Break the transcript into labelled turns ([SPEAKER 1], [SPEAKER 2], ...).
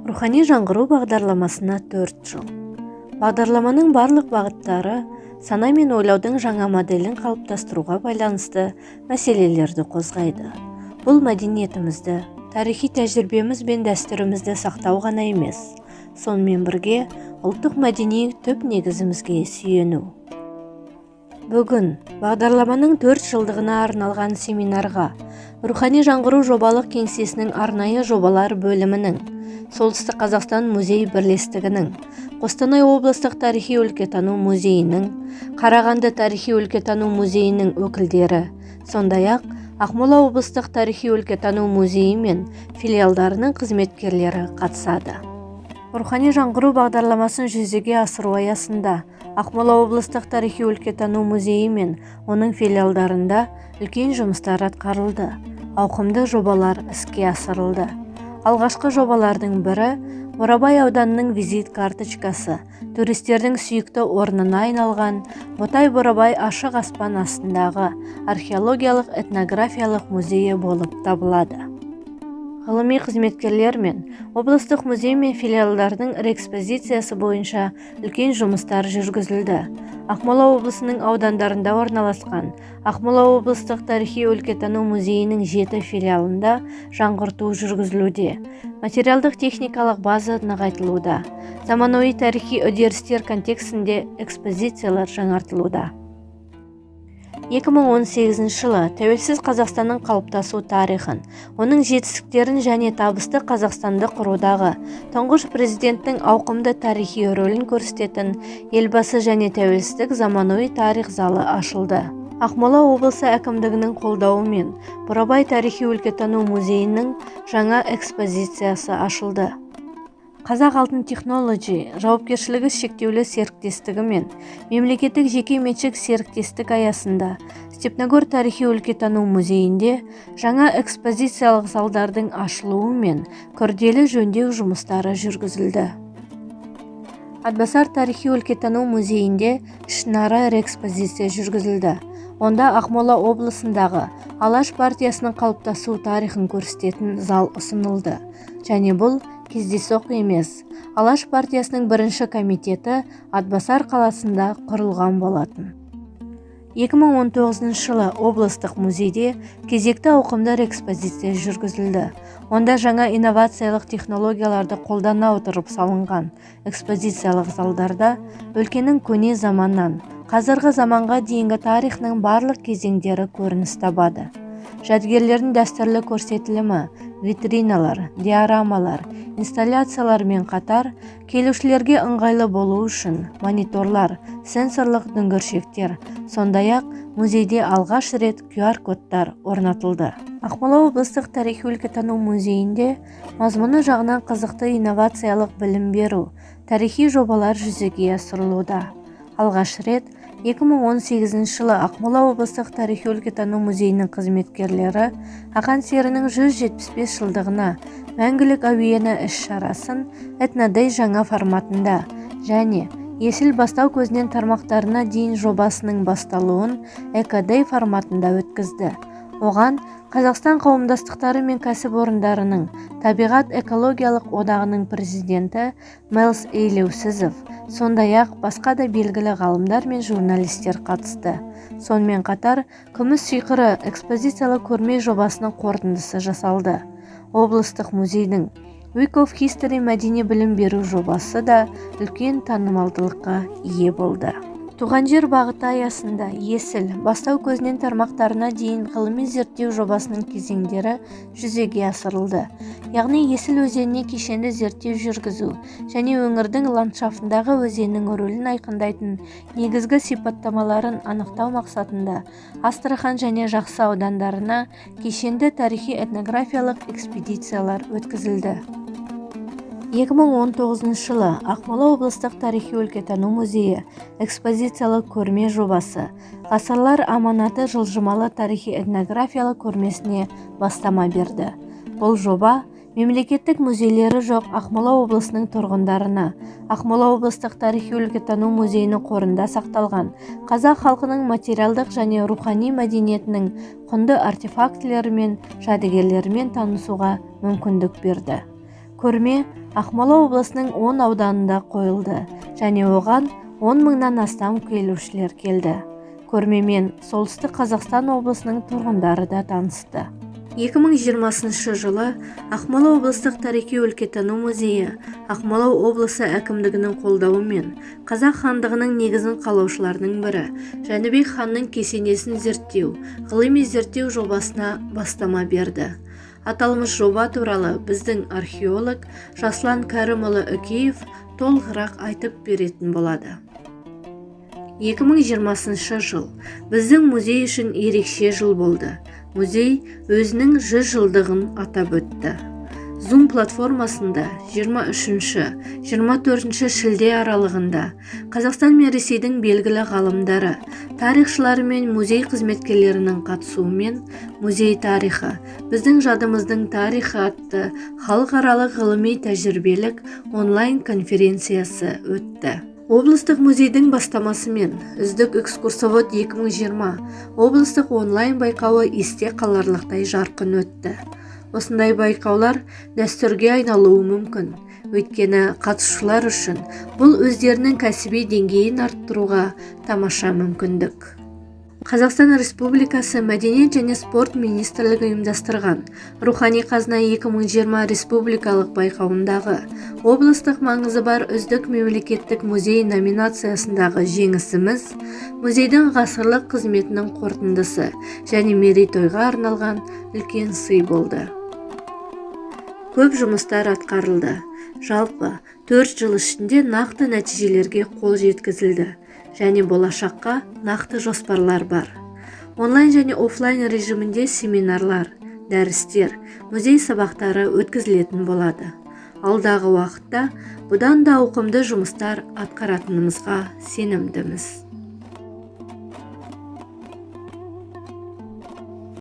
[SPEAKER 1] Рухани жаңғыру бағдарламасына 4 жыл. Бағдарламаның барлық бағыттары сана мен ойлаудың жаңа моделін қалыптастыруға байланысты мәселелерді қозғайды. Бұл мәдениетімізді, тарихи тәжірибеміз бен дәстүрімізді сақтау ғана емес, сонымен бірге ұлттық мәдени түп негізімізге сүйену. Бүгін бағдарламаның 4 жылдығына арналған семинарға Рухани жаңғыру жобалық кеңсесінің арнайы жобалар бөлімінің, Солтүстік Қазақстан музей бірлестігінің, Қостанай облыстық тарихи өлкетану музейінің, Қарағанды тарихи өлкетану музейінің өкілдері, сондай-ақ Ақмола облыстық тарихи өлкетану музейі мен филиалдарының қызметкерлері қатысады. Рухани жаңғыру бағдарламасын жүзеге асыру аясында Ақмола облыстық тарихи өлкетану музейі мен оның филиалдарында үлкен жұмыстар атқарылды, ауқымды жобалар іске асырылды. Алғашқы жобалардың бірі Бурабай ауданының визит карточкасы, туристердің сүйікті орнына айналған Ботай Бурабай ашық аспан астындағы археологиялық этнографиялық музейі болып табылады. Ғылыми қызметкерлер мен облыстық музей мен филиалдардың реэкспозициясы бойынша үлкен жұмыстар жүргізілді. Ақмола облысының аудандарында орналасқан Ақмола облыстық тарихи өлкетану музейінің 7 филиалында жаңғырту жүргізілуде. Материалдық техникалық база нығайтылуда. Заманауи тарихи үдерістер контексінде экспозициялар жаңартылуда. 2018 жылы тәуелсіз Қазақстанның қалыптасу тарихын, оның жетістіктерін және табысты Қазақстанды құрудағы тұңғыш президенттің ауқымды тарихи рөлін көрсететін Елбасы және тәуелсіздік заманауи тарих залы ашылды. Ақмола облысы әкімдігінің қолдауымен Бурабай тарихи өлкетану музейінің жаңа экспозициясы ашылды. Қазақ Алтын Технологи жауапкершілігі шектеулі серіктестігі мен мемлекеттік жеке меншік серіктестік аясында Степногор тарихи өлкетану музейінде жаңа экспозициялық залдардың ашылуы мен күрделі жөндеу жұмыстары жүргізілді. Атбасар тарихи өлкетану музейінде ішінара реэкспозиция жүргізілді. Онда Ақмола облысындағы Алаш партиясының қалыптасу тарихын көрсететін зал ұсынылды. Және бұл кездейсоқ емес. Алаш партиясының бірінші комитеті Атбасар қаласында құрылған болатын. 2019 жылы облыстық музейде кезекті ауқымды реэкспозиция жүргізілді. Онда жаңа инновациялық технологияларды қолдана отырып салынған экспозициялық залдарда өлкенің көне заманнан қазіргі заманға дейінгі тарихының барлық кезеңдері көрініс табады. Жәдігерлердің дәстүрлі көрсетілімі, витриналар, диорамалар, инсталляциялармен қатар келушілерге ыңғайлы болу үшін мониторлар, сенсорлық дүңгіршектер, сондай-ақ музейде алғаш рет QR-кодтар орнатылды. Ақмола облыстық тарихи өлкетану музейінде мазмұны жағынан қызықты инновациялық білім беру, тарихи жобалар жүзеге асырылуда. Алғаш рет 2018 жылы Ақмола облыстық тарихи өлкетану музейінің қызметкерлері Ақан серінің 175 жылдығына мәңгілік әуені іс-шарасын Этнодей жаңа форматында және Есіл бастау көзінен тармақтарына дейін жобасының басталуын Экодей форматында өткізді. Оған Қазақстан қауымдастықтары мен кәсіпорындарының табиғат экологиялық одағының президенті Мэлс Елеусізов, сондай-ақ басқа да белгілі ғалымдар мен журналистер қатысты. Сонымен қатар Күміс сиқыры экспозициялық көрме жобасының қорытындысы жасалды. Облыстық музейдің Week of History мәдени білім беру жобасы да үлкен танымалдылыққа ие болды. Туған жер бағыты аясында Есіл бастау көзінен тармақтарына дейін ғылыми зерттеу жобасының кезеңдері жүзеге асырылды. Яғни Есіл өзеніне кешенді зерттеу жүргізу және өңірдің ландшафтындағы өзеннің рөлін айқындайтын негізгі сипаттамаларын анықтау мақсатында Астрахан және Жақсы аудандарына кешенді тарихи этнографиялық экспедициялар өткізілді. 2019 жылы Ақмола облыстық тарихи өлкетану музейі экспозициялық көрме жобасы Ғасырлар аманаты жылжымалы тарихи этнографиялық көрмесіне бастама берді. Бұл жоба мемлекеттік музейлері жоқ Ақмола облысының тұрғындарына Ақмола облыстық тарихи өлкетану музейінің қорында сақталған қазақ халқының материалдық және рухани мәдениетінің құнды артефактілері мен жәдігерлерімен танысуға мүмкіндік берді. Көрме Ақмола облысының 10 ауданында қойылды және оған 10 мыңнан астам келушілер келді. Көрмемен Солтүстік Қазақстан облысының тұрғындары да танысты. 2020 жылы Ақмола облыстық тарихи өлкетану музейі Ақмола облысы әкімдігінің қолдауымен Қазақ хандығының негізін қалаушылардың бірі Жәнібек ханның кесенесін зерттеу ғылыми зерттеу жобасына бастама берді. Аталмыш жоба туралы біздің археолог Жаслан Кәрімұлы Үкеев толығырақ айтып беретін болады. 2020 жыл біздің музей үшін ерекше жыл болды. Музей өзінің 100 жылдығын атап өтті. Zoom платформасында 23-24 шілде аралығында Қазақстан мен Ресейдің белгілі ғалымдары, тарихшылары мен музей қызметкерлерінің қатысуымен «Музей тарихы – біздің жадымыздың тарихы» атты халықаралық ғылыми тәжірибелік онлайн конференциясы өтті. Облыстық музейдің бастамасымен «Үздік экскурсовод 2020» облыстық онлайн байқауы есте қаларлықтай жарқын өтті. Осындай байқаулар дәстүрге айналуы мүмкін, өйткені қатысушылар үшін бұл өздерінің кәсіби деңгейін арттыруға тамаша мүмкіндік. Қазақстан Республикасы Мәдениет және спорт министрлігі ұйымдастырған «Рухани қазына 2020» республикалық байқауындағы облыстық маңызы бар «Үздік мемлекеттік музей» номинациясындағы жеңісіміз музейдің ғасырлық қызметінің қорытындысы және мерейтойға арналған үлкен сый болды. Көп жұмыстар атқарылды. Жалпы, 4 жыл ішінде нақты нәтижелерге қол жеткізілді және болашаққа нақты жоспарлар бар. Онлайн және офлайн режимінде семинарлар, дәрістер, музей сабақтары өткізілетін болады. Алдағы уақытта бұдан да ауқымды жұмыстар атқаратынымызға сенімдіміз.